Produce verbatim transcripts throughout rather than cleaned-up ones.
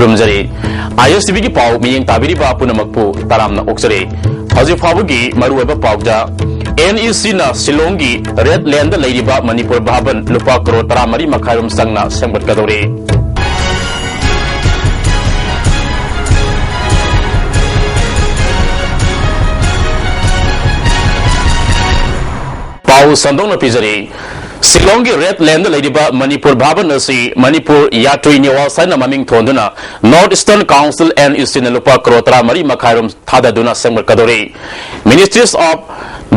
ꯈꯨꯔꯨꯝꯖꯔꯤ꯫ ꯑꯥꯏ ꯑꯦꯁ T ꯚꯤꯒꯤ ꯄꯥꯎ ꯃꯤꯠꯌꯦꯡ ꯇꯥꯕꯤꯔꯤꯕ ꯄꯨꯝꯅꯃꯛꯄꯨ ꯇꯔꯥꯝꯅ ꯑꯣꯛꯆꯔꯤ꯫ ꯍꯧꯖꯤꯛ ꯐꯥꯎꯕꯒꯤ ꯃꯔꯨꯑꯣꯏꯕ ꯄꯥꯎꯗ, ꯑꯦꯟ ꯏ ꯁꯤꯅ ꯁꯤꯂꯣꯡꯒꯤ ꯔꯦꯗ ꯂꯦꯟꯗ ꯂꯩꯔꯤꯕ ꯃꯅꯤꯄꯨꯔ ꯚꯥꯕꯟ ꯂꯨꯄꯥ ꯀꯔꯣꯔ ꯇꯔꯥꯃꯔꯤ ꯃꯈꯥꯏꯔꯣꯝ ꯆꯪꯅ ꯁꯦꯝꯒꯠꯀꯗꯧꯔꯤ꯫ ꯄꯥꯎ ꯁꯟꯗꯣꯛꯅ ꯄꯤꯖꯔꯤ꯫ ꯁꯤꯂꯣꯡꯒꯤ ꯔꯦꯗ ꯂꯦꯟꯗ ꯂꯩꯔꯤꯕ ꯃꯅꯤꯄꯨꯔ ꯚꯥꯕꯟ ꯑꯁꯤ ꯃꯅꯤꯄꯨꯔ ꯌꯥꯇ꯭ꯔꯤ ꯅꯤꯋꯥꯁ ꯍꯥꯏꯅ ꯃꯃꯤꯡ ꯊꯣꯟꯗꯨꯅ North Eastern Council, N E C ꯅ ꯂꯨꯄꯥ ꯀꯔꯣꯔ ꯇꯔꯥꯃꯔꯤ ꯃꯈꯥꯏꯔꯣꯝ ꯊꯥꯗꯗꯨꯅ ꯁꯦꯝꯒꯠꯀꯗꯧꯔꯤ꯫ Ministries of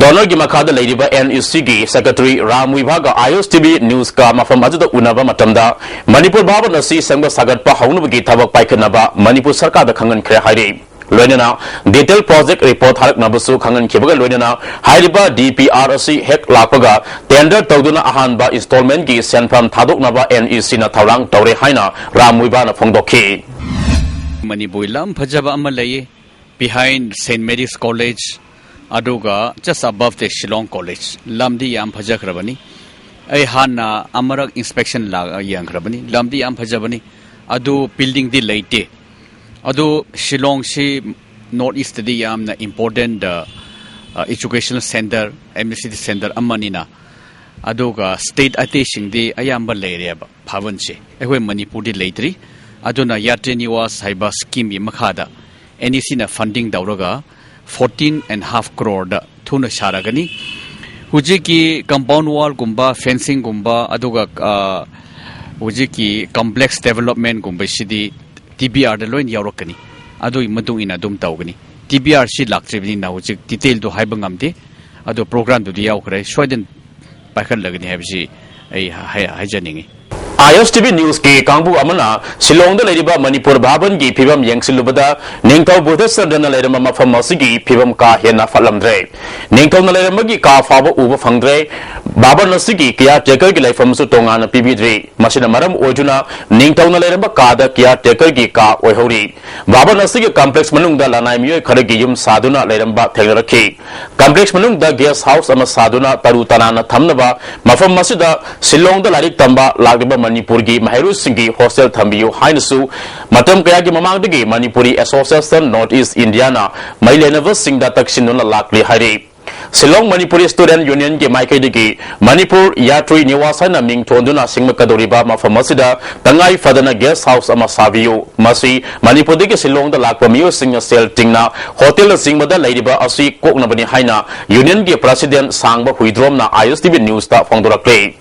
DoNER ꯒꯤ ꯃꯈꯥꯗ ꯂꯩꯔꯤꯕ N E C ꯒꯤ Secretary ꯔꯥꯝ ꯋꯤꯚꯥꯒ ꯑꯥꯏ ꯑꯦꯁ ꯇꯤ ꯚꯤ ꯅ꯭ꯌꯨꯁꯀ ꯃꯐꯝ ꯑꯗꯨꯗ ꯎꯅꯕ ꯃꯇꯝꯗ ꯃꯅꯤꯄꯨꯔ ꯚꯥꯕꯟ ꯑꯁꯤ ꯁꯦꯝꯒꯠ ꯁꯥꯒꯠꯄ ꯍꯧꯅꯕꯒꯤ ꯊꯕꯛ ꯄꯥꯏꯈꯠꯅꯕ ꯃꯅꯤꯄꯨꯔ ꯁꯔꯀꯥꯔꯗ ꯈꯪꯍꯟꯈ꯭ꯔꯦ ꯍꯥꯏꯔꯤ꯫ ꯂꯣꯏꯅꯅ detail project report ꯊꯥꯔꯛꯅꯕꯁꯨ ꯈꯪꯍꯟꯈꯤꯕꯒ ꯂꯣꯏꯅꯅ ꯍꯥꯏꯔꯤꯕ D P R ꯑꯁꯤ ꯍꯦꯛ ꯂꯥꯛꯄꯒ tender ꯇꯧꯗꯨꯅ ꯑꯍꯥꯟꯕ installment ꯀꯤ ꯁꯦꯟꯐꯝ ꯊꯥꯗꯣꯛꯅꯕ N E C ꯅ ꯊꯧꯔꯥꯡ ꯇꯧꯔꯦ ꯍꯥꯏꯅ ꯔꯥꯝ ꯃꯨꯏꯕꯥꯅ ꯐꯣꯡꯗꯣꯛꯈꯤ꯫ ꯃꯅꯤꯄꯨꯔꯒꯤ ꯂꯝ ꯐꯖꯕ ꯑꯃ ꯂꯩꯌꯦ, behind Saint Mary's College, ꯑꯗꯨꯒ just above the Shillong College꯫ ꯂꯝꯗꯤ ꯌꯥꯝ ꯐꯖꯈ꯭ꯔꯕꯅꯤ꯫ ꯑꯩ ꯍꯥꯟꯅ ꯑꯃꯔꯛ inspection ꯂꯥꯛꯑ ꯌꯦꯡꯈ꯭ꯔꯕꯅꯤ꯫ ꯂꯝꯗꯤ ꯌꯥꯝ ꯐꯖꯕꯅꯤ, ꯑꯗꯨ building ꯗꯤ ꯂꯩꯇꯦ꯫ ꯑꯗꯨ ꯁꯤꯂꯣꯡꯁꯤ North East ꯇꯗꯤ ꯌꯥꯝꯅ important, ꯑ, educational centre, administrative centre ꯑꯃꯅꯤꯅ, ꯑꯗꯨꯒ state ꯑꯇꯩꯁꯤꯡꯗꯤ ꯑꯌꯥꯝꯕ ꯂꯩꯔꯦꯕ ꯚꯥꯕꯟꯁꯦ꯫ ꯑꯩꯈꯣꯏ ꯃꯅꯤꯄꯨꯔꯗꯤ ꯂꯩꯇ꯭ꯔꯤ꯫ ꯑꯗꯨꯅ ꯌꯥꯇ꯭ꯔꯤ ꯅꯤꯋꯥꯁ ꯍꯥꯏꯕ scheme ꯒꯤ ꯃꯈꯥꯗ N E C ꯅ funding ꯇꯧꯔꯒ fourteen and half crore ꯗ ꯊꯨꯅ ꯁꯥꯔꯒꯅꯤ꯫ ꯍꯧꯖꯤꯛꯀꯤ compound wall ꯒꯨꯝꯕ, fencing ꯒꯨꯝꯕ, ꯑꯗꯨꯒ, ꯑ, ꯍꯧꯖꯤꯛꯀꯤ complex development ꯒꯨꯝꯕꯁꯤꯗꯤ T B R ꯗ ꯂꯣꯏꯅ ꯌꯥꯎꯔꯛꯀꯅꯤ꯫ ꯑꯗꯨꯒꯤ ꯃꯇꯨꯡ ꯏꯟꯅ ꯑꯗꯨꯝ ꯇꯧꯒꯅꯤ꯫ T B R ꯁꯤ ꯂꯥꯛꯇ꯭ꯔꯤꯕꯅꯤꯅ ꯍꯧꯖꯤꯛ detail ꯗꯨ ꯍꯥꯏꯕ ꯉꯝꯗꯦ꯫ ꯑꯗꯣ program ꯗꯨꯗꯤ ꯌꯥꯎꯈ꯭ꯔꯦ, ꯁꯣꯏꯗꯅ ꯄꯥꯏꯈꯠꯂꯒꯅꯤ ꯍꯥꯏꯕꯁꯤ ꯑꯩ ꯍꯥꯏ-, ꯍꯥꯏꯖꯅꯤꯡꯉꯤ꯫ I S T V News ꯀꯤ ꯀꯥꯡꯕꯨ ꯑꯃꯅ ꯁꯤꯂꯣꯡꯗ ꯂꯩꯔꯤꯕ ꯃꯅꯤꯄꯨꯔ ꯚꯥꯕꯟꯒꯤ ꯐꯤꯕꯝ ꯌꯦꯡꯁꯤꯜꯂꯨꯕꯗ ꯅꯤꯡꯊꯧ ꯕꯨꯙꯆꯟꯗ꯭ꯔꯅ ꯂꯩꯔꯝꯕ ꯃꯐꯝ ꯑꯁꯤꯒꯤ ꯐꯤꯕꯝ ꯀꯥ ꯍꯦꯟꯅ ꯐꯠꯂꯝꯗ꯭ꯔꯦ꯫ ꯅꯤꯡꯊꯧꯅ ꯂꯩꯔꯝꯕꯒꯤ ꯀꯥ ꯐꯥꯎꯕ ꯎꯕ ꯐꯪꯗ꯭ꯔꯦ꯫ ꯚꯕꯟ ꯑꯁꯤꯒꯤ ꯀꯤꯌꯥꯔ ꯇꯦꯀꯔꯒꯤ ꯂꯩꯐꯝꯁꯨ ꯇꯣꯉꯥꯟꯅ ꯄꯤꯕꯤꯗ꯭ꯔꯤ꯫ ꯃꯁꯤꯅ ꯃꯔꯝ ꯑꯣꯏꯗꯨꯅ ꯅꯤꯡꯊꯧꯅ ꯂꯩꯔꯝꯕ ꯀꯥꯗ ꯀꯤꯌꯥꯔ ꯇꯦꯀꯔꯒꯤ ꯀꯥ ꯑꯣꯏꯍꯧꯔꯤ꯫ ꯚꯕꯟ ꯑꯁꯤꯒꯤ ꯀꯝꯄ꯭ꯂꯦꯛꯁ ꯃꯅꯨꯡꯗ ꯂꯅꯥꯏ ꯃꯤꯑꯣꯏ ꯈꯔꯒꯤ ꯌꯨꯝ ꯁꯥꯗꯨꯅ ꯂꯩꯔꯝꯕ ꯊꯦꯡꯅꯔꯛꯈꯤ꯫ ꯀꯝꯄ꯭ꯂꯦꯛꯁ ꯃꯅꯨꯡꯗ ꯒꯦꯁ ꯍꯥꯎꯁ ꯑꯃ ꯁꯥꯗꯨꯅ ꯇꯔꯨ ꯇꯅꯥꯟꯅ ꯊꯝꯅꯕ ꯃꯐꯝ ꯑꯁꯤꯗ ꯁꯤꯂꯣꯡꯗ ꯂꯥꯏꯔꯤꯛ ꯇꯝꯕ ꯂꯥꯛꯂꯤꯕ ꯃꯅꯤꯄꯨꯔꯒꯤ ꯃꯍꯩꯔꯣꯏꯁꯤꯡꯒꯤ ꯍꯣꯁꯇꯦꯜ ꯊꯝꯕꯤꯌꯨ ꯍꯥꯏꯅꯁꯨ ꯃꯇꯝ ꯀꯌꯥꯒꯤ ꯃꯃꯥꯡꯗꯒꯤ ꯃꯅꯤꯄꯨꯔꯤ ꯑꯦꯁꯣꯁꯤꯌꯦꯁꯟ ꯅꯣꯔꯠ ꯏꯁ ꯏꯟꯗꯤꯌꯥꯅ ꯃꯔꯤ ꯂꯩꯅꯕꯁꯤꯡꯗ ꯇꯛꯁꯤꯟꯗꯨꯅ ꯂꯥꯛꯂꯤ ꯍꯥꯏꯔꯤ꯫ ꯁꯤꯂꯣꯡ ꯃꯅꯤꯄꯨꯔꯤ ꯁ꯭ꯇꯨꯗꯦꯟꯠ ꯌꯨꯅꯤꯌꯟꯒꯤ ꯃꯥꯏꯀꯩꯗꯒꯤ ꯃꯅꯤꯄꯨꯔ ꯌꯥꯇ꯭ꯔꯤ ꯅꯤꯋꯥꯁ ꯍꯥꯏꯅ ꯃꯤꯡ ꯊꯣꯟꯗꯨꯅ ꯁꯦꯝꯒꯠꯀꯗꯧꯔꯤꯕ ꯃꯐꯝ ꯑꯁꯤꯗ ꯇꯉꯥꯏ ꯐꯗꯅ ꯒꯦꯁ ꯍꯥꯎꯁ ꯑꯃ ꯁꯥꯕꯤꯌꯨ꯫ ꯃꯁꯤ ꯃꯅꯤꯄꯨꯔꯗꯒꯤ ꯁꯤꯂꯣꯡꯗ ꯂꯥꯛꯄ ꯃꯤꯑꯣꯏꯁꯤꯡꯅ ꯁꯦꯜ ꯇꯤꯡꯅ ꯍꯣꯇꯦꯜꯅꯆꯤꯡꯕꯗ ꯂꯩꯔꯤꯕ ꯑꯁꯤ ꯀꯣꯛꯅꯕꯅꯤ ꯍꯥꯏꯅ ꯌꯨꯅꯤꯌꯟꯒꯤ ꯄ꯭ꯔꯁꯤꯗꯦꯟꯠ ꯁꯥꯡꯕ ꯍꯨꯏꯗ꯭ꯔꯣꯝꯅ ꯑꯥꯏ ꯑꯦꯁ ꯇꯤ ꯚꯤ ꯅ꯭ꯌꯨꯁꯇ ꯐꯣꯡꯗꯣꯔꯛꯂꯤ꯫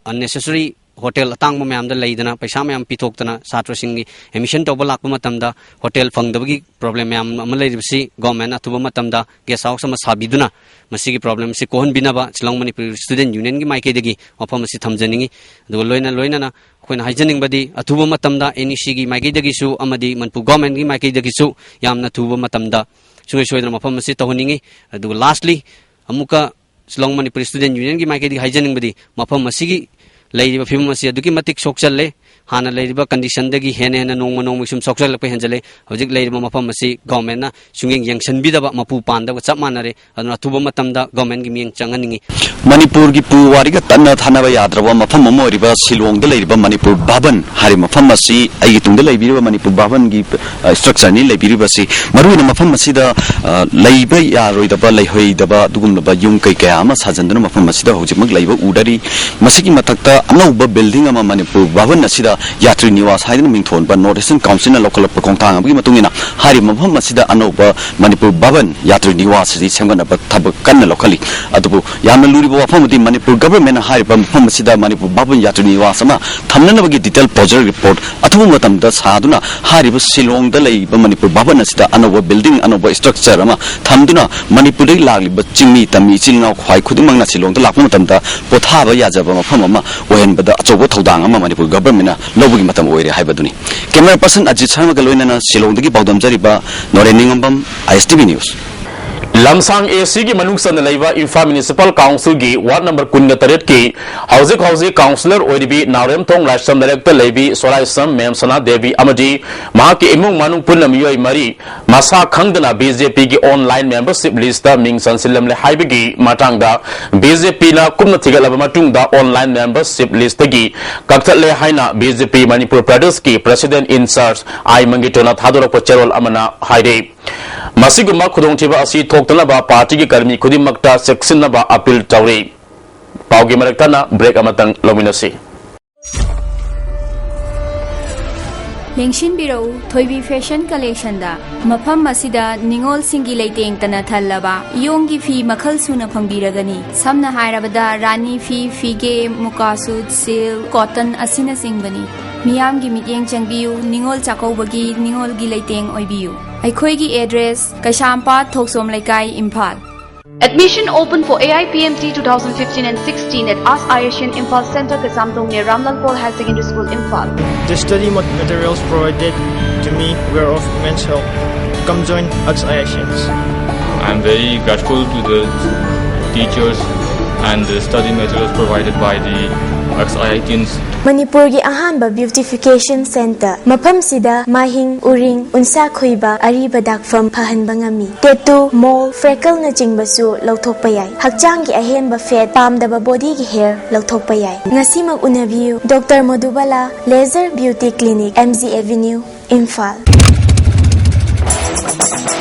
Unnecessary ꯍꯣꯇꯦꯜ ꯑꯇꯥꯡꯕ ꯃꯌꯥꯝꯗ ꯂꯩꯗꯅ ꯄꯩꯁꯥ ꯃꯌꯥꯝ ꯄꯤꯊꯣꯛꯇꯅ ꯁꯥꯇ꯭ꯔꯁꯤꯡꯒꯤ ꯑꯦꯗꯃꯤꯁꯟ ꯇꯧꯕ ꯂꯥꯛꯄ ꯃꯇꯝꯗ ꯍꯣꯇꯦꯜ ꯐꯪꯗꯕꯒꯤ ꯄ꯭ꯔꯣꯕ꯭ꯂꯦꯝ ꯃꯌꯥꯝ ꯑꯃ ꯂꯩꯔꯤꯕꯁꯤ ꯒꯣꯔꯃꯦꯟꯅ ꯑꯊꯨꯕ ꯃꯇꯝꯗ ꯒꯦꯁ ꯍꯥꯎꯁ ꯑꯃ ꯁꯥꯕꯤꯗꯨꯅ ꯃꯁꯤꯒꯤ ꯄ꯭ꯔꯣꯕ꯭ꯂꯦꯝ ꯑꯁꯤ ꯀꯣꯛꯍꯟꯕꯤꯅꯕ ꯁꯤꯂꯣꯡ ꯃꯅꯤꯄꯨꯔꯤ ꯁ꯭ꯇꯨꯗꯦꯟꯠ ꯌꯨꯅꯤꯌꯟꯒꯤ ꯃꯥꯏꯀꯩꯗꯒꯤ ꯋꯥꯐꯝ ꯑꯁꯤ ꯊꯝꯖꯅꯤꯡꯏ꯫ ꯑꯗꯨꯒ ꯂꯣꯏꯅ ꯂꯣꯏꯅꯅ ꯑꯩꯈꯣꯏꯅ ꯍꯥꯏꯖꯅꯤꯡꯕꯗꯤ ꯑꯊꯨꯕ ꯃꯇꯝꯗ ꯑꯦꯟ ꯏ ꯁꯤꯒꯤ ꯃꯥꯏꯀꯩꯗꯒꯤꯁꯨ ꯑꯃꯗꯤ ꯃꯅꯤꯄꯨꯔ ꯒꯣꯔꯃꯦꯟꯒꯤ ꯃꯥꯏꯀꯩꯗꯒꯤꯁꯨ ꯌꯥꯝꯅ ꯊꯨꯕ ꯃꯇꯝꯗ ꯁꯨꯡꯁꯣꯏ ꯁꯣꯏꯗꯅ ꯃꯐꯝ ꯑꯁꯤ ꯇꯧꯍꯟꯅꯤꯡꯏ꯫ ꯑꯗꯨꯒ ꯂꯥꯁꯂꯤ ꯑꯃꯨꯛꯀ ꯁꯤꯂꯣꯡ ꯃꯅꯤꯄꯨꯔꯤ ꯁ꯭ꯇꯨꯗꯦꯟꯠ ꯌꯨꯅꯤꯌꯟꯒꯤ ꯃꯥꯏꯀꯩꯗꯒꯤ ꯍꯥꯏꯖꯅꯤꯡꯕꯗꯤ ꯃꯐꯝ ꯑꯁꯤꯒꯤ ꯂꯩꯔꯤꯕ ꯐꯤꯕꯝ ꯑꯁꯤ ꯑꯗꯨꯛꯀꯤ ꯃꯇꯤꯛ ꯁꯣꯛꯆꯜꯂꯦ꯫ ꯍꯥꯟꯅ ꯂꯩꯔꯤꯕ ꯀꯟꯗꯤꯁꯟꯗꯒꯤ ꯍꯦꯟꯅ ꯍꯦꯟꯅ ꯅꯣꯡꯃ ꯅꯣꯡꯃꯒꯤ ꯁꯨꯝ ꯁꯣꯛꯆꯜꯂꯛꯄ ꯍꯦꯟꯖꯜꯂꯦ꯫ ꯍꯧꯖꯤꯛ ꯂꯩꯔꯤꯕ ꯃꯐꯝ ꯑꯁꯤ ꯒꯣꯔꯃꯦꯟꯅ ꯁꯨꯡꯌꯦꯡ ꯌꯦꯡꯁꯤꯟꯕꯤꯗꯕ ꯃꯄꯨ ꯄꯥꯟꯗꯕ ꯆꯞ ꯃꯥꯟꯅꯔꯦ꯫ ꯑꯗꯨꯅ ꯑꯊꯨꯕ ꯃꯇꯝꯗ ꯒꯣꯔꯃꯦꯟꯒꯤ ꯃꯤꯠꯌꯦꯡ ꯆꯪꯍꯟꯅꯤꯡꯏ꯫ ꯃꯅꯤꯄꯨꯔꯒꯤ ꯄꯨꯋꯥꯔꯤꯒ ꯇꯠꯅ ꯊꯥꯅꯕ ꯌꯥꯗ꯭ꯔꯕ ꯃꯐꯝ ꯑꯃ ꯑꯣꯏꯔꯤꯕ ꯁꯤꯂꯣꯡꯗ ꯂꯩꯔꯤꯕ ꯃꯅꯤꯄꯨꯔ ꯚꯕꯟ ꯍꯥꯏꯔꯤꯕ ꯃꯐꯝ ꯑꯁꯤ ꯑꯩꯒꯤ ꯇꯨꯡꯗ ꯂꯩꯕꯤꯔꯤꯕ ꯃꯅꯤꯄꯨꯔ ꯚꯕꯟꯒꯤ, ꯑ, ꯁ꯭ꯇ꯭ꯔꯛꯆꯔꯅꯤ ꯂꯩꯕꯤꯔꯤꯕꯁꯤ꯫ ꯃꯔꯨꯑꯣꯏꯅ ꯃꯐꯝ ꯑꯁꯤꯗ, ꯑ, ꯂꯩꯕ ꯌꯥꯔꯣꯏꯗꯕ, ꯂꯩꯍꯩꯗꯕ ꯑꯗꯨꯒꯨꯝꯂꯕ ꯌꯨꯝ ꯀꯩ ꯀꯌꯥ ꯑꯃ ꯁꯥꯖꯟꯗꯨꯅ ꯃꯐꯝ ꯑꯁꯤꯗ ꯍꯧꯖꯤꯛꯃꯛ ꯂꯩꯕ ꯎꯗꯔꯤ꯫ ꯃꯁꯤꯒꯤ ꯃꯊꯛꯇ ꯑꯅꯧꯕ ꯕꯤꯜꯗꯤꯡ ꯑꯃ ꯃꯅꯤꯄꯨꯔ ꯚꯕꯟ ꯑꯁꯤꯗ ꯌꯥꯇ꯭ꯔꯤ ꯅꯤꯋꯥꯁ ꯍꯥꯏꯗꯨꯅ ꯃꯤꯡꯊꯣꯟꯕ ꯅꯣꯔꯠ ꯏꯁꯇꯔꯟ ꯀꯥꯎꯟꯁꯤꯜꯅ ꯂꯧꯈꯠꯂꯛꯄ ꯈꯣꯡꯊꯥꯡ ꯑꯃꯒꯤ ꯃꯇꯨꯡ ꯏꯟꯅ ꯍꯥꯏꯔꯤꯕ ꯃꯐꯝ ꯑꯁꯤꯗ ꯑꯅꯧꯕ ꯃꯅꯤꯄꯨꯔ ꯚꯕꯟ ꯌꯥꯇ꯭ꯔꯤ ꯅꯤꯋꯥꯁ ꯑꯁꯤ ꯁꯦꯝꯒꯠꯅꯕ ꯊꯕꯛ ꯀꯟꯅ ꯂꯧꯈꯠꯂꯤ꯫ ꯑꯗꯨꯕꯨ ꯌꯥꯝꯅ ꯂꯨꯔꯤꯕ ꯋꯥꯐꯝ ꯑꯃꯗꯤ ꯃꯅꯤꯄꯨꯔ ꯒꯚꯔꯟꯃꯦꯟꯠꯅ ꯍꯥꯏꯔꯤꯕ ꯃꯐꯝ ꯑꯁꯤꯗ ꯃꯅꯤꯄꯨꯔ ꯚꯕꯟ ꯌꯥꯇ꯭ꯔꯤ ꯅꯤꯋꯥꯁ ꯑꯃ ꯊꯝꯅꯅꯕꯒꯤ ꯗꯤꯇꯦꯜ ꯄ꯭ꯔꯣꯖꯦꯛ ꯔꯤꯄꯣꯔꯠ ꯑꯊꯨꯕ ꯃꯇꯝꯗ ꯁꯥꯗꯨꯅ ꯍꯥꯏꯔꯤꯕ ꯁꯤꯂꯣꯡꯗ ꯂꯩꯔꯤꯕ ꯃꯅꯤꯄꯨꯔ ꯚꯕꯟ ꯑꯁꯤꯗ ꯑꯅꯧꯕ ꯕꯤꯜꯗꯤꯡ, ꯑꯅꯧꯕ ꯁ꯭ꯇ꯭ꯔꯛꯆꯔ ꯑꯃ ꯊꯝꯗꯨꯅ ꯃꯅꯤꯄꯨꯔꯗꯒꯤ ꯂꯥꯛꯂꯤꯕ ꯆꯤꯡꯃꯤ ꯇꯝꯃꯤ ꯏꯆꯤꯜ ꯏꯅꯥꯎ ꯈ꯭ꯋꯥꯏ ꯈꯨꯗꯤꯡꯃꯛꯅ ꯁꯤꯂꯣꯡꯗ ꯂꯥꯛꯄ ꯃꯇꯝꯗ ꯄꯣꯊꯥꯕ ꯌꯥꯖꯕ ꯃꯐꯝ ꯑꯃ ꯑꯣꯏꯍꯟꯕꯗ ꯑꯆꯧꯕ ꯊꯧꯗꯥꯡ ꯑꯃ ꯃꯅꯤꯄꯨꯔ ꯒꯚꯔꯟꯃꯦꯟꯠꯅ ꯂꯧꯕꯒꯤ ꯃꯇꯝ ꯑꯣꯏꯔꯦ ꯍꯥꯏꯕꯗꯨꯅꯤ꯫ ꯀꯦꯃꯦꯔꯥ ꯄꯔꯁꯟ ꯑꯖꯤꯠ ꯁꯔꯃꯒ ꯂꯣꯏꯅꯅ ꯁꯤꯂꯣꯡꯗꯒꯤ ꯄꯥꯎꯗꯝꯖꯔꯤꯕ ꯅꯣꯔꯦꯟ ꯅꯤꯉꯝꯕꯝ, ꯑꯥꯏ ꯑꯦꯁ ꯇꯤ ꯚꯤ ꯅ꯭ꯌꯨꯁ꯫ ꯂꯝꯁꯥꯡ ꯑꯦ ꯁꯤꯒꯤ ꯃꯅꯨꯡ ꯆꯟꯅ ꯂꯩꯕ ꯏꯝꯐꯥꯜ ꯃ꯭ꯌꯨꯅꯤꯁꯤꯄꯥꯜ ꯀꯥꯎꯟꯁꯤꯜꯒꯤ ꯋꯥꯔꯗ ꯅꯝꯕꯔ ꯀꯨꯟꯒ ꯇꯔꯦꯠꯀꯤ ꯍꯧꯖꯤꯛ ꯍꯧꯖꯤꯛ ꯀꯥꯎꯟꯁꯤꯂꯔ ꯑꯣꯏꯔꯤꯕꯤ ꯅꯥꯎꯔꯦꯝꯊꯣꯡ ꯂꯥꯏꯁ꯭ꯔꯝ ꯂꯩꯔꯛꯇ ꯂꯩꯕꯤ ꯁꯣꯔꯥꯏꯁ꯭ꯔꯝ ꯃꯦꯝ ꯁꯅꯥ ꯗꯦꯕꯤ ꯑꯃꯗꯤ ꯃꯍꯥꯛꯀꯤ ꯏꯃꯨꯡ ꯃꯅꯨꯡ ꯄꯨꯟꯅ ꯃꯤꯑꯣꯏ ꯃꯔꯤ ꯃꯁꯥ ꯈꯪꯗꯅ ꯕꯤ ꯖꯦ ꯄꯤꯒꯤ ꯑꯣꯟꯂꯥꯏꯟ ꯃꯦꯝꯕꯔꯁꯤꯞ ꯂꯤꯁꯇ ꯃꯤꯡ ꯆꯟꯁꯤꯜꯂꯝꯂꯦ ꯍꯥꯏꯕꯒꯤ ꯃꯇꯥꯡꯗ ꯕꯤ ꯖꯦ ꯄꯤꯅ ꯀꯨꯞꯅ ꯊꯤꯒꯠꯂꯕ ꯃꯇꯨꯡꯗ ꯑꯣꯟꯂꯥꯏꯟ ꯃꯦꯝꯕꯔꯁꯤꯞ ꯂꯤꯁꯇꯒꯤ ꯀꯛꯊꯠꯂꯦ ꯍꯥꯏꯅ ꯕꯤ ꯖꯦ ꯄꯤ ꯃꯅꯤꯄꯨꯔ ꯄ꯭ꯔꯗꯦꯁꯀꯤ ꯄ꯭ꯔꯁꯤꯗꯦꯟ ꯏꯟ ꯆꯥꯔꯖ ꯑꯥꯏ ꯃꯪꯒꯤꯇꯣꯅ ꯊꯥꯗꯣꯔꯛꯄ ꯆꯦꯔꯣꯜ ꯑꯃꯅ ꯍꯥꯏꯔꯤ꯫ ꯃꯁꯤꯒꯨꯝꯕ ꯈꯨꯗꯣꯡꯊꯤꯕ ꯑꯁꯤ ꯊꯣꯛꯇꯅꯕ ꯄꯥꯔꯇꯤꯒꯤ ꯀꯔꯃꯤ ꯈꯨꯗꯤꯡꯃꯛꯇ ꯆꯦꯛꯁꯤꯟꯅꯕ ꯑꯄꯤꯜ ꯇꯧꯔꯤ꯫ ꯄꯥꯎꯒꯤ ꯃꯔꯛꯇꯅ ꯕ꯭ꯔꯦꯛ ꯑꯃꯇꯪ ꯂꯧꯃꯤꯟꯅꯁꯤ꯫ ꯂꯦꯡꯁꯤꯟꯕꯤꯔꯛꯎ ꯊꯣꯏꯕꯤ ꯐꯦꯁꯟ ꯀꯂꯦꯛꯁꯟꯗ꯫ ꯃꯐꯝ ꯑꯁꯤꯗ ꯅꯤꯉꯣꯜꯁꯤꯡꯒꯤ ꯂꯩꯇꯦꯡꯇꯅ ꯊꯜꯂꯕ ꯏꯌꯣꯡꯒꯤ ꯐꯤ ꯃꯈꯜ ꯁꯨꯅ ꯐꯪꯕꯤꯔꯒꯅꯤ꯫ ꯁꯝꯅ ꯍꯥꯏꯔꯕꯗ ꯔꯥꯅꯤ ꯐꯤ, ꯐꯤꯒꯦ, ꯃꯨꯀꯥ ꯁꯨꯠ, ꯁꯤꯜꯛ, ꯀꯣꯇꯟ ꯑꯁꯤꯅꯆꯤꯡꯕꯅꯤ꯫ ꯃꯤꯌꯥꯝꯒꯤ ꯃꯤꯠꯌꯦꯡ ꯆꯪꯕꯤꯌꯨ, ꯅꯤꯉꯣꯜ ꯆꯥꯛꯀꯧꯕꯒꯤ ꯅꯤꯉꯣꯜꯒꯤ ꯂꯩꯇꯦꯡ ꯑꯣꯏꯕꯤꯌꯨ꯫ ꯑꯩꯈꯣꯏꯒꯤ ꯑꯦꯗ꯭ꯔꯦꯁ, ꯀꯩꯁꯥꯝꯄꯥꯠ ꯊꯣꯛꯆꯣꯝ ꯂꯩꯀꯥꯏ, Imphal. Admission open for A I P M T two thousand fifteen and sixteen at Ask I Asian Imphal Center, Kaisamthong near Ramlal Paul Higher Secondary School, Imphal. The study mat- materials provided to me were of immense help. Come join Ask I Asians. I am very grateful to the teachers and the study materials provided by the Ask I I T Ns. ꯃꯅꯤꯄꯨꯔꯒꯤ ꯑꯍꯥꯟꯕ beautification centre. ꯃꯐꯝꯁꯤꯗ ꯃꯍꯤꯡ, ꯎꯔꯤꯡ, ꯎꯟꯁꯥ ꯈꯣꯏꯕ, ꯑꯔꯤꯕ ꯗꯥꯛꯐꯝ ꯐꯍꯟꯕ ꯉꯝꯃꯤ꯫ Tattoo, ꯃꯣꯜ, ꯐ꯭ꯔꯦꯀꯜꯅꯆꯤꯡꯕꯁꯨ ꯂꯧꯊꯣꯛꯄ ꯌꯥꯏ꯫ ꯍꯛꯆꯥꯡꯒꯤ ꯑꯍꯦꯟꯕ ꯐꯦꯠ, ꯄꯥꯝꯗꯕ ꯕꯣꯗꯤꯒꯤ ꯍꯦꯌꯔ ꯂꯧꯊꯣꯛꯄ ꯌꯥꯏ꯫ ꯉꯁꯤꯃꯛ ꯎꯅꯕꯤꯌꯨ, doctor Modubala laser beauty clinic, M G avenue, Imphal.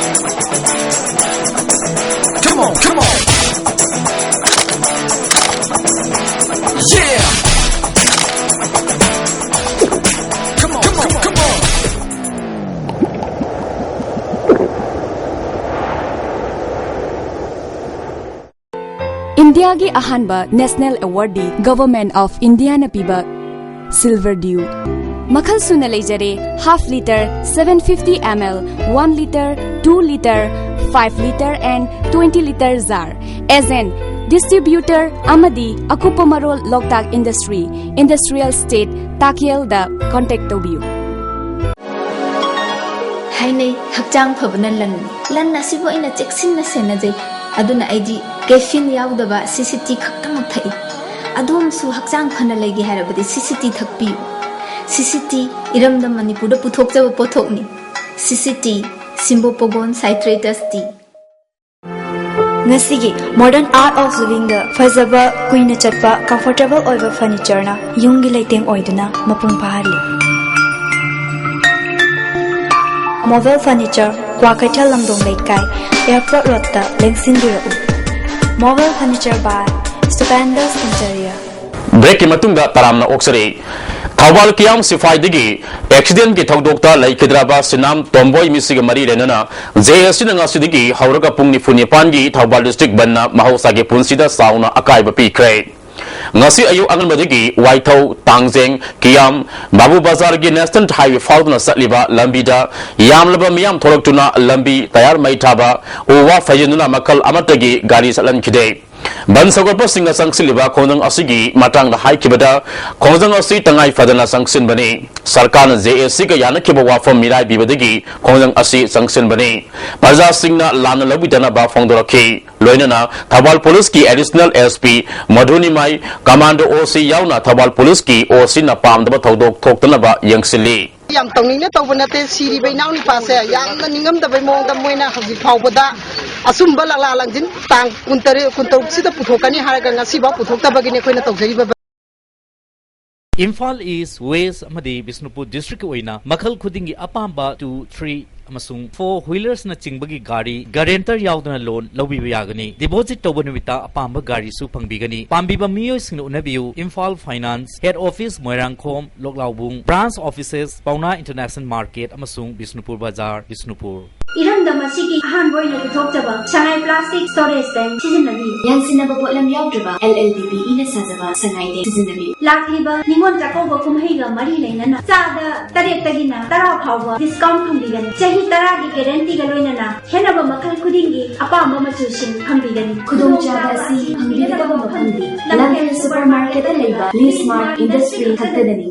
Come on, come on. Yeah. Come on, come on, come on. ꯏꯟꯗꯤꯌꯥꯒꯤ ꯑꯍꯥꯟꯕ ꯅꯦꯁꯅꯦꯜ ꯑꯦꯋꯥꯔꯗꯤ ꯒꯚꯔꯟꯃꯦꯟꯠ ꯑꯣꯐ ꯏꯟꯗꯤꯌꯥꯅ ꯄꯤꯕ ꯁꯤꯜꯚꯔ ꯗ꯭ꯌꯨ꯫ ꯃꯈꯜ ꯁꯨꯅ ꯂꯩꯖꯔꯦ: half litre, seven fifty ml, one litre, two litre, five litre and twenty litre jar꯫ Agent, distributor ꯑꯃꯗꯤ ꯑꯀꯨꯞꯄ ꯃꯔꯣꯜ ꯂꯣꯛꯇꯥꯛ industry, industrial state, ꯇꯥꯛꯌꯦꯜꯗ contact ꯇꯧꯕꯤꯌꯨ꯫ ꯍꯥꯏꯅꯩ, ꯍꯛꯆꯥꯡ ꯐꯕꯅ ꯂꯟꯅꯤ꯫ ꯂꯟ ꯑꯁꯤꯕꯨ ꯑꯩꯅ ꯆꯦꯛꯁꯤꯟꯅ ꯁꯦꯟꯅꯖꯩ꯫ ꯑꯗꯨꯅ ꯑꯩꯗꯤ caffeine ꯌꯥꯎꯗꯕ C C T ꯈꯛꯇꯃꯛ ꯊꯛꯏ꯫ ꯑꯗꯣꯝꯁꯨ ꯍꯛꯆꯥꯡ ꯐꯅ ꯂꯩꯒꯦ ꯍꯥꯏꯔꯕꯗꯤ C C T ꯊꯛꯄꯤꯌꯨ꯫ C C T ꯏꯔꯝꯗꯝ ꯃꯅꯤꯄꯨꯔꯗ ꯄꯨꯊꯣꯛꯆꯕ ꯄꯣꯠꯊꯣꯛꯅꯤ꯫ C C T, Simbopogone Citratus Tea꯫ ꯉꯁꯤꯒꯤ Modern Art of Livingꯗ ꯐꯖꯕ, ꯀꯨꯏꯅ ꯆꯠꯄ, comfortable ꯑꯣꯏꯕ furnitureꯅ ꯌꯨꯝꯒꯤ ꯂꯩꯇꯦꯡ ꯑꯣꯏꯗꯨꯅ ꯃꯄꯨꯡ ꯐꯥꯍꯜꯂꯤ꯫ Movel Furniture, ꯀ꯭ꯋꯥꯀꯩꯊꯦꯜ ꯂꯝꯗꯣꯡ ꯂꯩꯀꯥꯏ, Airport Roadꯇ ꯂꯦꯡꯁꯤꯟꯕꯤꯔꯛꯎ꯫ Movel Furniture by Stupendous Interior꯫ Breakꯀꯤ ꯃꯇꯨꯡꯗ ꯇꯔꯥꯝꯅ ꯑꯣꯛꯆꯔꯤ꯫ ꯊꯧꯕꯥꯜ ꯀꯤꯌꯥꯝ ꯁꯤꯐꯥꯏꯗꯒꯤ accidentꯀꯤ ꯊꯧꯗꯣꯛꯇ ꯂꯩꯈꯤꯗ꯭ꯔꯕ ꯁꯤꯅꯥꯝ ꯇꯣꯝꯕꯣꯏ ꯃꯤꯁꯤꯒ ꯃꯔꯤ ꯂꯩꯅꯅ J A Cꯅ ꯉꯁꯤꯗꯒꯤ ꯍꯧꯔꯒ ꯄꯨꯡ ꯅꯤꯐꯨ ꯅꯤꯄꯥꯟꯒꯤ ꯊꯧꯕꯥꯜ district ꯕꯟꯅ ꯃꯍꯧꯁꯥꯒꯤ ꯄꯨꯟꯁꯤꯗ ꯆꯥꯎꯅ ꯑꯀꯥꯏꯕ ꯄꯤꯈ꯭ꯔꯦ꯫ ꯉꯁꯤ ꯑꯌꯨꯛ ꯑꯉꯟꯕꯗꯒꯤ ꯋꯥꯏꯊꯧ, ꯇꯥꯡꯖꯦꯡ, ꯀꯤꯌꯥꯝ, ꯕꯥꯕꯨ ꯕꯖꯥꯔꯒꯤ National Highway ꯐꯥꯎꯗꯨꯅ ꯆꯠꯂꯤꯕ ꯂꯝꯕꯤꯗ ꯌꯥꯝꯂꯕ ꯃꯤꯌꯥꯝ ꯊꯣꯛꯂꯛꯇꯨꯅ ꯂꯝꯕꯤ ꯇꯌꯥꯔ ꯃꯩ ꯊꯥꯕ, ꯎ ꯋꯥ ꯐꯩꯖꯤꯟꯗꯨꯅ ꯃꯈꯜ ꯑꯃꯠꯇꯒꯤ ꯒꯥꯔꯤ ꯆꯠꯍꯟꯈꯤꯗꯦ꯫ ꯕꯟ ꯁꯧꯒꯠꯄꯁꯤꯡꯅ ꯆꯪꯁꯤꯜꯂꯤꯕ ꯈꯣꯡꯖꯪ ꯑꯁꯤꯒꯤ ꯃꯇꯥꯡꯗ ꯍꯥꯏꯈꯤꯕꯗ, ꯈꯣꯡꯖꯪ ꯑꯁꯤ ꯇꯉꯥꯏ ꯐꯗꯅ ꯆꯪꯁꯤꯟꯕꯅꯤ꯫ ꯁꯔꯀꯥꯔꯅ J A Cꯒ ꯌꯥꯅꯈꯤꯕ ꯋꯥꯐꯝ ꯃꯤꯔꯥꯏꯕꯤꯕꯗꯒꯤ ꯈꯣꯡꯖꯪ ꯑꯁꯤ ꯆꯪꯁꯤꯟꯕꯅꯤ꯫ ꯄ꯭ꯔꯖꯥꯁꯤꯡꯅ ꯂꯥꯟꯅ ꯂꯧꯕꯤꯗꯅꯕ ꯐꯣꯡꯗꯣꯔꯛꯈꯤ꯫ ꯂꯣꯏꯅꯅ ꯊꯧꯕꯥꯜ ꯄꯨꯂꯤꯁꯀꯤ Additional S P ꯃꯙꯨꯅꯤꯃꯥꯏ, Commando O C ꯌꯥꯎꯅ ꯊꯧꯕꯥꯜ ꯄꯨꯂꯤꯁꯀꯤ O Cꯅ ꯄꯥꯝꯗꯕ ꯊꯧꯗꯣꯛ ꯊꯣꯛꯇꯅꯕ ꯌꯦꯡꯁꯤꯜꯂꯤ꯫ ꯌꯥꯝ ꯇꯧꯅꯤꯡꯅ ꯇꯧꯕ ꯅꯠꯇꯦ꯫ ꯁꯤꯔꯤꯕ ꯏꯅꯥꯎꯅꯨꯄꯥꯁꯦ ꯌꯥꯝꯅ ꯅꯤꯡꯉꯝꯗꯕꯩ ꯃꯑꯣꯡꯗ ꯃꯣꯏꯅ ꯍꯧꯖꯤꯛ ꯐꯥꯎꯕꯗ ꯑꯆꯨꯝꯕ ꯂꯥꯛꯂꯥ ꯂꯪꯖꯤꯟ ꯇꯥꯡ ꯀꯨꯟꯇꯔꯦꯠ, ꯀꯨꯟꯇꯔꯨꯛꯁꯤꯗ ꯄꯨꯊꯣꯛꯀꯅꯤ ꯍꯥꯏꯔꯒ ꯉꯁꯤꯐꯥꯎ ꯄꯨꯊꯣꯛꯇꯕꯒꯤꯅꯤ ꯑꯩꯈꯣꯏꯅ ꯇꯧꯖꯔꯤꯕ꯫ ꯏꯝꯐꯥꯜ ꯏꯁ, ꯋꯦꯁ ꯑꯃꯗꯤ ꯕꯤꯁꯅꯨꯄꯨꯔ district ꯑꯣꯏꯅ ꯃꯈꯜ ꯈꯨꯗꯤꯡꯒꯤ ꯑꯄꯥꯝꯕ two, three ꯑꯃꯁꯨꯡ four wheelersꯅ ꯆꯤꯡꯕꯒꯤ ꯒꯥꯔꯤ guarantor ꯌꯥꯎꯗꯅ loan ꯂꯧꯕꯤꯕ ꯌꯥꯒꯅꯤ꯫ Deposit ꯇꯧꯕ ꯅꯨꯃꯤꯠꯇ ꯑꯄꯥꯝꯕ ꯒꯥꯔꯤꯁꯨ ꯐꯪꯕꯤꯒꯅꯤ꯫ ꯄꯥꯝꯕꯤꯕ ꯃꯤꯑꯣꯏꯁꯤꯡꯅ ꯎꯅꯕꯤꯌꯨ꯫ Imphal Finance, Head Office Moirangkhom, ꯂꯣꯛꯂꯥꯎꯕꯨꯡ, Branch Offices ꯄꯥꯎꯅꯥ International Market ꯑꯃꯁꯨꯡ ꯕꯤꯁꯅꯨꯄꯨꯔ ꯕꯖꯥꯔ, ꯕꯤꯁꯅꯨꯄꯨꯔ꯫ ꯏꯔꯝꯗꯝ ꯑꯁꯤꯒꯤ ꯑꯍꯥꯟꯕ ꯑꯣꯏꯅ ꯄꯨꯊꯣꯛꯆꯕ ꯁꯉꯥꯏ plastic storage tank ꯁꯤꯖꯤꯟꯅꯕꯤꯌꯨ꯫ ꯌꯥꯟꯁꯤꯟꯅꯕ ꯄꯣꯠꯂꯝ ꯌꯥꯎꯗ꯭ꯔꯕ L L D B ꯏꯅ ꯁꯥꯖꯕ ꯁꯉꯥꯏ tank ꯁꯤꯖꯤꯟꯅꯕꯤꯌꯨ꯫ ꯂꯥꯛꯂꯤꯕ ꯅꯤꯉꯣꯜ ꯆꯥꯛꯀꯧꯕ ꯀꯨꯝꯍꯩꯒ ꯃꯔꯤ ꯂꯩꯅꯅ ꯆꯥꯗ ꯇꯔꯦꯠꯇꯒꯤꯅ ꯇꯔꯥ ꯐꯥꯎꯕ discount ꯐꯪꯕꯤꯒꯅꯤ꯫ ꯆꯍꯤ ꯇꯔꯥꯒꯤ guaranteeꯒ ꯂꯣꯏꯅꯅ ꯈꯦꯠꯅꯕ ꯃꯈꯜ ꯈꯨꯗꯤꯡꯒꯤ ꯑꯄꯥꯝꯕ ꯃꯆꯨꯁꯤꯡ ꯐꯪꯕꯤꯒꯅꯤ꯫ ꯈꯨꯗꯣꯡꯆꯥꯕ ꯑꯁꯤ ꯐꯪꯕꯤꯒꯗꯕ ꯃꯐꯝꯗꯤ ꯂꯝꯐꯦꯜ supermarketꯇ ꯂꯩꯕ Lee Smart Industry ꯈꯛꯇꯗꯅꯤ꯫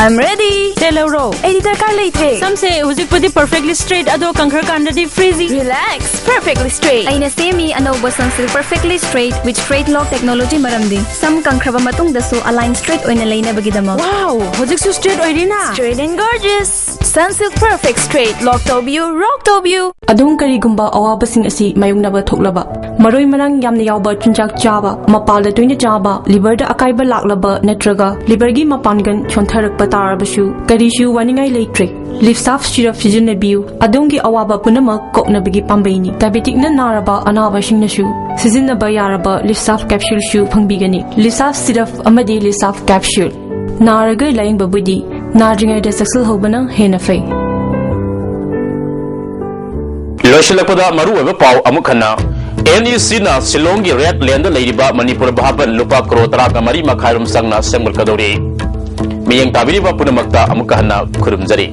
I'm ready. ꯁꯦ ꯂꯧꯔꯣ꯫ ꯑꯩꯗꯤ ꯗꯔꯀꯥꯔ ꯂꯩꯇ꯭ꯔꯦ꯫ ꯁꯝꯁꯦ ꯍꯧꯖꯤꯛꯄꯨꯗꯤ perfectly straight, ꯑꯗꯣ ꯀꯪꯈ꯭ꯔꯀꯥꯟꯗꯗꯤ frizzy꯫ Relax, perfectly straight. ꯑꯩꯅ ꯁꯦꯝꯃꯤ ꯑꯅꯧꯕ Sunsilk Perfectly Straight with Straight Lock Technology ꯃꯔꯝꯗꯤ ꯁꯝ ꯀꯪꯈ꯭ꯔꯕ ꯃꯇꯨꯡꯗꯁꯨ ꯑꯂꯥꯏꯟ ꯁ꯭ꯇ꯭ꯔꯦꯠ ꯑꯣꯏꯅ ꯂꯩꯅꯕꯒꯤꯗꯃꯛ꯫ Wow, ꯍꯧꯖꯤꯛꯁꯨ straight ꯑꯣꯏꯔꯤꯅ꯫ Straight and gorgeous. Sunsilk Perfect Straight Lock ꯇꯧꯕꯤꯌꯨ, rock ꯇꯧꯕꯤꯌꯨ꯫ ꯑꯗꯣꯝ ꯀꯔꯤꯒꯨꯝꯕ ꯑꯋꯥꯕꯁꯤꯡ ꯑꯁꯤ ꯃꯥꯌꯣꯛꯅꯕ ꯊꯣꯛꯂꯕ, ꯃꯔꯣꯏ ꯃꯔꯥꯡ ꯌꯥꯝꯅ ꯌꯥꯎꯕ ꯆꯤꯟꯖꯥꯛ ꯆꯥꯕ, ꯃꯄꯥꯜꯗ ꯇꯣꯏꯅ ꯆꯥꯕ, ꯂꯤꯚꯔꯗ ꯑꯀꯥꯏꯕ ꯂꯥꯛꯂꯕ ꯅꯠꯇ꯭ꯔꯒ ꯂꯤꯚꯔꯒꯤ ꯃꯄꯥꯡꯒꯜ ꯁꯣꯟꯊꯔꯛꯄ ꯇꯥꯔꯕꯁꯨ ꯀꯔꯤꯁꯨ ꯋꯥꯅꯤꯡꯉꯥꯏ ꯂꯩꯇ꯭ꯔꯦ꯫ ꯂꯤꯞꯁꯥꯐ ꯁꯤꯔꯞ ꯁꯤꯖꯤꯟꯅꯕꯤꯌꯨ꯫ ꯑꯗꯣꯝꯒꯤ ꯑꯋꯥꯕ ꯄꯨꯝꯅꯃꯛ ꯀꯣꯛꯅꯕꯒꯤ ꯄꯥꯝꯕꯩꯅꯤ꯫ ꯗꯥꯏꯕꯦꯇꯤꯛꯅ ꯅꯥꯔꯕ ꯑꯅꯥꯕꯁꯤꯡꯅꯁꯨ ꯁꯤꯖꯤꯟꯅꯕ ꯌꯥꯔꯕ ꯂꯤꯞꯁꯥꯐ ꯀꯦꯞꯁꯨꯜꯁꯨ ꯐꯪꯕꯤꯒꯅꯤ꯫ ꯂꯤꯞꯁꯥꯐ ꯁꯤꯔꯞ ꯑꯃꯗꯤ ꯂꯤꯞꯁꯥꯐ ꯀꯦꯞꯁꯨꯜ꯫ ꯅꯥꯔꯒ ꯂꯥꯌꯦꯡꯕꯕꯨꯗꯤ ꯅꯥꯗ꯭ꯔꯤꯉꯩꯗ ꯆꯦꯛꯁꯤꯜꯍꯧꯕꯅ ꯍꯦꯟꯅ ꯐꯩ꯫ ꯂꯣꯏꯁꯤꯜꯂꯛꯄꯗ ꯃꯔꯨꯑꯣꯏꯕ ꯄꯥꯎ ꯑꯃꯨꯛ ꯍꯟꯅ꯫ ꯑꯦꯟ ꯏ ꯁꯤꯅ ꯁꯤꯂꯣꯡꯒꯤ ꯔꯦꯗ ꯂꯦꯟꯗ ꯂꯩꯔꯤꯕ ꯃꯅꯤꯄꯨꯔ ꯚꯥꯕꯟ ꯂꯨꯄꯥ ꯀꯔꯣꯔ ꯇꯔꯥꯒ ꯃꯔꯤ ꯃꯈꯥꯏꯔꯣꯝ ꯆꯪꯅ ꯁꯦꯝꯒꯠꯀꯗꯧꯔꯤ꯫ ꯃꯤꯠꯌꯦꯡ ꯇꯥꯕꯤꯔꯤꯕ ꯄꯨꯝꯅꯃꯛꯇ ꯑꯃꯨꯛꯀ ꯍꯟꯅ ꯈꯨꯔꯨꯝꯖꯔꯤ꯫